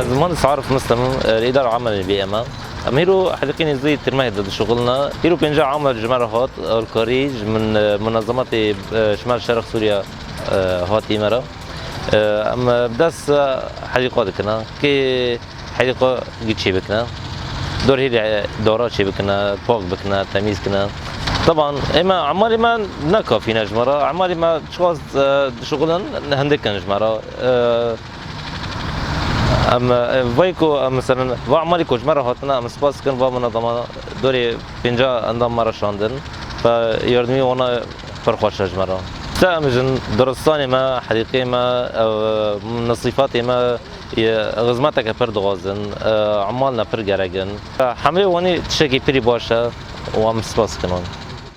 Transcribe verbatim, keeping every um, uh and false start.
Ziman Sarif Muslim, e, îdara amelê bî ema. Em hîro hedîqî nêzdî Tirmehê de dişuxulina. Hîro pênca amel ji me re hat, alkarî ji min, e, munezematê, e, Şmal Şerq Sûriya, e, hatî me re. E, em, e, bi dest, e, hedîqa dikina. Kê hedîqa gî çê bikine. Dor hêlê dara çê bikine, pak bikine, temîz kine. Taban, ême emalê me ne kafî ne ji me re. Emalê me çiqas, e, dişuxulin hindik in ji me re. E, Em, e, vay ku, em, meselen, va emalî ku ji me re hatine, em spas dikin, va munezema dorê pênca endam me re şandin. Ve yardimî wana pir xweş e ji me re. Te em jin diristanê me, hedîqê me, ew, e, nesîfatê me, e, xizmeteke pir dixwazin, e, emal ne pir gerek in. Hemrê wanî tiştekî pirî baş e û em spas dikin wan.